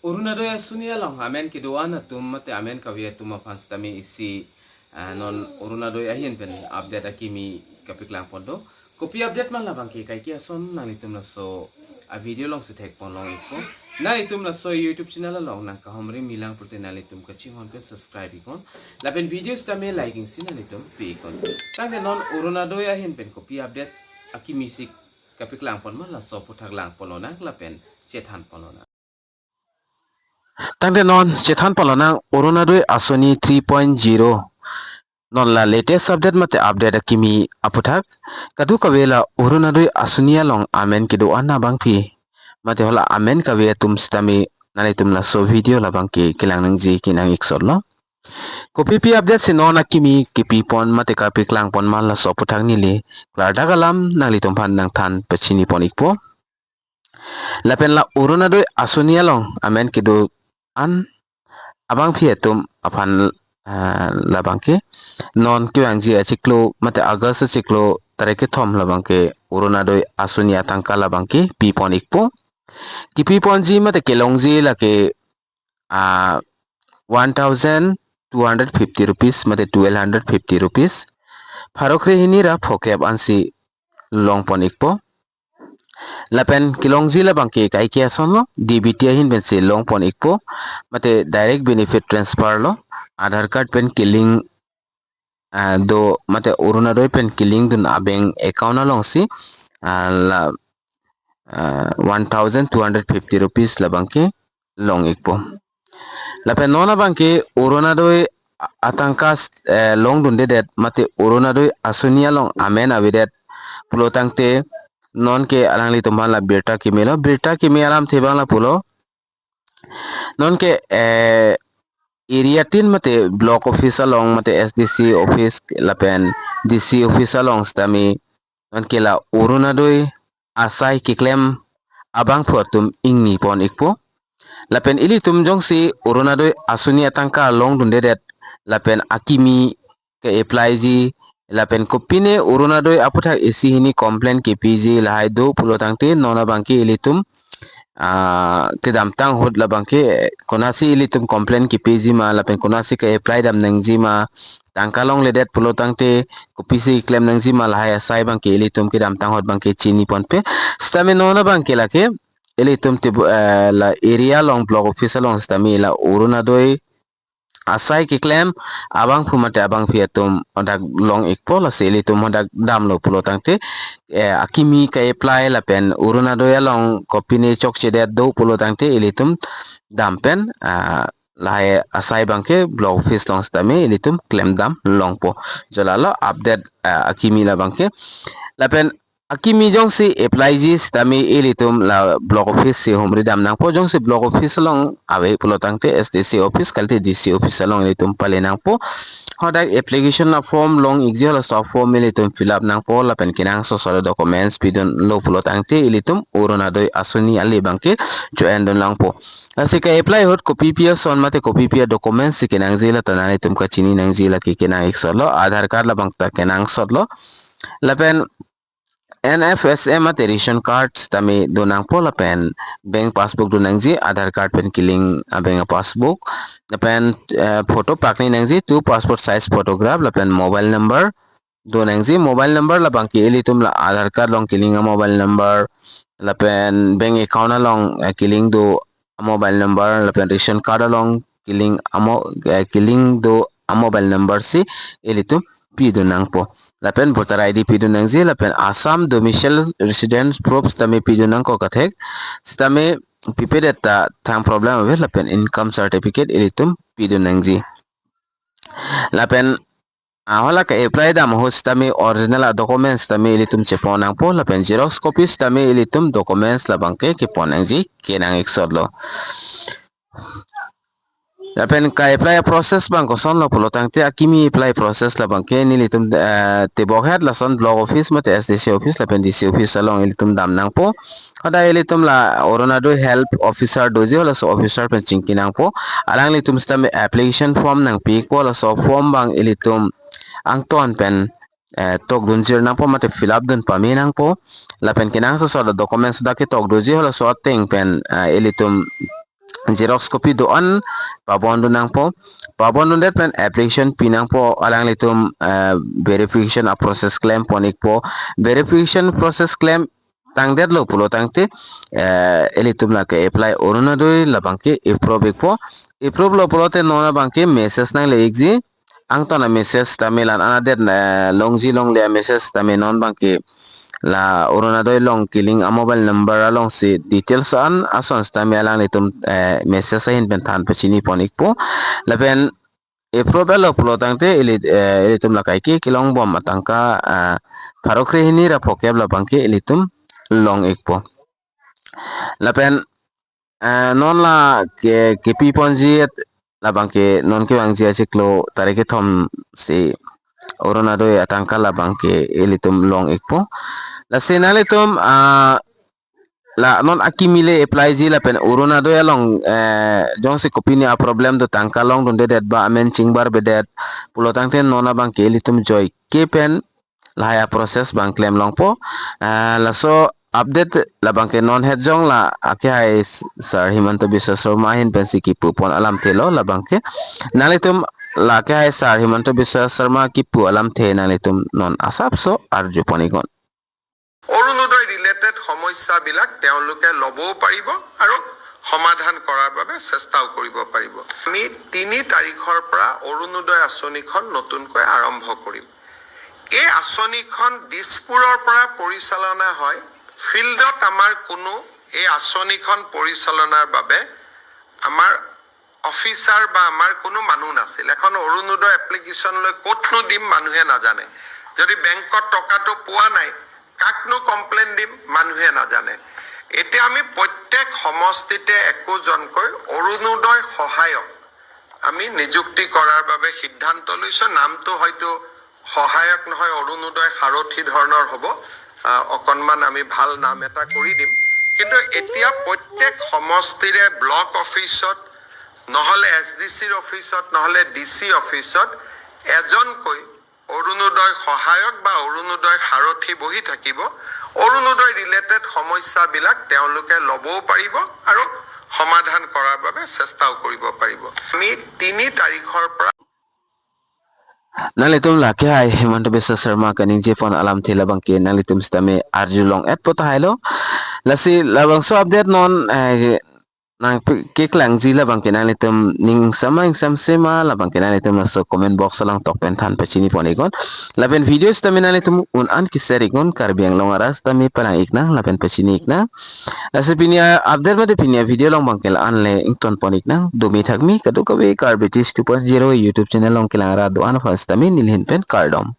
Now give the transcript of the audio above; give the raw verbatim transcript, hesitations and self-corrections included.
Orunodoi asoni along amen kedo-an atum mate amen kave atum aphan sitame isi, ah, non Orunodoi ahin pen update akimi kapeklang pon do. Kopi update ma labangke kaike ason nanglitum laso a video alongsi thek pon long ikpo. Nanglitum laso YouTube channel along nangkahumri milang pulote nanglitum kachinghon pen subscribe iknon. Lapen video sitame like isi nanglitum pi iknon. Tangte non Orunodoi ahin pen kopi update akimi si kapeklang pon ma laso aphuthak lang pon lonang lapen chethan pon lonang. Tangte non chethan pon lonang Orunodoi asoni three point zero. Non la latest update mate update akimi aphuthak. Kadokave la Orunodoi asoni along amen kedo-an abangpi mate hala amen kave atum sitame nanglitum laso video labangke kelang nangji kenang iksot lo. Kopipi update si non akimi kipi pon mate kapeklang pon ma laso aphuthak neli klardak alam nanglitum aphan nangthan pachini pon ikpo. Lapen la Orunodoi asoni along amen kedo-an abangpi atum aphan, ah, labangke non kevangji achiklo mate August achiklo tarik kethom labangke Orunodoi asoni atangka labangke pi pon ikpo. Kipi ponji mate kelongji lake, ah, one thousand two hundred fifty rupees mate twelve hundred fifty rupees. Pharo kre hini ra phokep ansi long pon ikpo. Lapen kelongji labangke kaike ason lo, D B T ahin pensi long pon ikpo. Mate direct benefit transfer lo, Aadhaar card pen kelink, ah, do mate Orunodoi pen kelink dun a-bank account alongsi, ah, la, ah, one thousand two hundred fifty rupees labangke long ikpo. Lapen non abangke Orunodoi atangka, eh, long dundedet mate Orunodoi asoni along amen avedet pulo tangte nonke alanglitum aphan la birta kimi lo, birta kimi alamthe abang lapulo. Nonke, eh, area tin mate block office along mate S D C office lapen D C office along sitame nonke la Orunodoi asai keklem abangphu atum ingni pon ikpo. Lapen ilitum jongsi Orunodoi asoni atangka long dundedet lapen akimi ke-apply ji lapen kopine Orunodoi aphuthak isi hini complain kepiji lahai do pulo tangte non abangke ilitum, ah, kedamtang ahut labangke konatsi ilitum complain kepiji ma lapen konatsi ke-apply dam nangji ma, tangka longledet pulo tangte kopisi klem nangji ma lahai asai abangke ilitum kedamtang ahut abangke chini ponpe. Sitame non abangke lake ilitum tebo, eh, la area along block office along sitame la Orunodoi asai keklem abangphu mate abangpi atum hadak long ikpo, lasi ilitum hadak damlo pulo tangte, eh, akimi ke-apply lapen Orunodoi along kopine chokchedet do pulo tangte ilitum dam pen, ah, lahai asai abangke block office along sitame ilitum klem dam longpo. Jo lalo update, ah, akimi labangke. Lapen akimi jongsi apply ji sitame ilitum la block office si humri dam nangpo, jongsi block office along ave pulo tangte S D C office kalite D C office along ilitum pale nangpo. Hadak application a-form long ikji, halaso a-form ilitum fill up nangpo lapen kenangsot asor documents pidunlo pulo tangte ilitum Orunodoi asoni ale abangke join dun nangpo. Lasi ke-apply ahut kopipi ason mate kopipi a-documents si kenangji lata nanglitum kachini nangji lake kenang iksot lo, Aadhaar card labang ta kenangsot lo. Lapen N F S A mate ration card sitame do nangpo lapen bank passbook do nangji, Aadhaar card pen kelink a-bank a-passbook. Lapen, eh, photo pakni nangji, two passport size photograph lapen mobile number do nangji. Mobile number labangke ilitum la Aadhaar card along kelink a-mobile number lapen bank account along, eh, kelink do a-mobile number lapen ration card along kelink amo, eh, kelink do a-mobile number si ilitum pidun nangpo. Lapen voter I D pidun nangji lapen Assam domicile residence proof sitame pidun nangkok kathek. Sitame pipedet ta thang problem ave lapen income certificate ilitum pidun nangji. Lapen, ah, hala ke-apply dam ahut sitame original a-documents sitame ilitum chepon nangpo lapen xerox copy sitame ilitum documents labangke kepon nangji kenang iksot lo. Lapen ke-apply process abang kosonlo pulo tangte akimi apply process labangke nelitum, eh, tebokhet lason block office mate S D C office lapen D C office along ilitum dam nangpo. Hadak ilitum la Orunodoi help officer doji, halaso officer pen chingki nangpo. Alanglitum sitame application form nangpi ikpo, halaso form abang ilitum angton pen, eh, tokdun jir nangpo mate fill up dun pame nangpo. Lapen kenangsot asor documents dak ketok doji, halaso ateng pen, eh, ilitum xerox copy do-an pabon dun nangpo. Pabon dundet pen application pi nangpo, alanglitum, eh, verification a-process klem pon ikpo. Verification process klem tangdetlo pulo tangte, eh, ilitum lake apply Orunodoi labangke approve ikpo. Approve lo pulote non abangke message nangle ikji. Angton a-message tame la-an adet, eh, longji longle a-message tame non abangke la Orunodoi along ke-link a-mobile number alongsi details an ason tame alanglitum, eh, message ahin pen than pachini pon ikpo. Lapen approve lo pulo tangte ili, eh, ilitum la kaike kelong bom atangka, eh, pharo kre hini ra phokep labangke ilitum long ikpo. Lapen, eh, non la ke, kepi ponji et labangke non kevangji achiklo tarik kethom si Orunodoi atangka labangke ilitum long ikpo. Lasi nanglitum, ah, la non akimi le apply ji lapen Orunodoi along, eh, jongsi kopine a-problem do, tangka long dundedet ba amen chingbarbedet pulo tangte non abangke ilitum joike pen lahai a-process abang klem longpo. Eh, laso update labangke non het jong la akehai s-, Sir Himanta Biswa Sarma ahin pensi kipu pon alamthe lo labangke. Nanglitum la akehai Sir Himanta Biswa Sarma kipu alamthe nanglitum non asapso arju pon iknon. অৰুণোদয় ৰিলেটেড সমস্যাবিলাক তেওঁলোকে ল'বও পাৰিব আৰু সমাধান কৰাৰ বাবে চেষ্টাও কৰিব পাৰিব। আমি তিনি তাৰিখৰ পৰা অৰুণোদয় আঁচনিখন নতুনকৈ আৰম্ভ কৰিম। এই আঁচনিখন দিছপুৰৰ পৰা পৰিচালনা হয়। ফিল্ডত আমাৰ কোনো এই আঁচনিখন পৰিচালনাৰ বাবে আমাৰ অফিচাৰ বা আমাৰ কোনো মানুহ নাছিল। এখন অৰুণোদয় এপ্লিকেশ্যন লৈ ক'তনো দিম মানুহে নাজানে। যদি বেংকত টকাটো পোৱা নাই, কাকনো কমপ্লেইন দিম মানুহে নাজানে। এতিয়া আমি প্ৰত্যেক সমষ্টিতে একোজনকৈ অৰুণোদয় সহায়ক আমি নিযুক্তি কৰাৰ বাবে সিদ্ধান্ত লৈছো। নামটো হয়তো সহায়ক নহয়, অৰুণোদয় সাৰথি ধৰণৰ হ'ব। আহ, অকণমান আমি ভাল নাম এটা কৰি দিম। কিন্তু এতিয়া প্ৰত্যেক সমষ্টিৰে ব্লক অফিচত, নহ'লে এছ ডি চিৰ অফিচত, নহ'লে ডি চি অফিচত এজনকৈ অৰুণোদয় সহায়ক বা অৰুণোদয় সাৰথি বহি থাকিব। অৰুণোদয় ৰিলেটেড সমস্যাবিলাক তেওঁলোকে ল'বও পাৰিব আৰু সমাধান কৰাৰ বাবে চেষ্টাও কৰিব পাৰিব। আমি তিনি তাৰিখৰ পৰা Nanglitum la akehai Himanta Biswa Sarma kaningje pon alamthe labangke nanglitum sitame arjulong-etpo tahai lo. Lasi labangso update non, eh, nangpi-, keklangji labangke nanglitum ning ingsam ma ingsamse ma labangke nanglitum laso comment box along tok pen than pachini pon iknon. Lapen video sitame nanglitum un-an ke-share iknon, Karbi Anglong arat sitame palang iknang lapen pachini iknang. Laso pini a-update mate pini a-video along abangke la-an le ington pon iknang. Dome thakmi kadokave Karbi Teach two point zero YouTube channel along kelang rat do-an aphan sitame neli ahin pen kardom.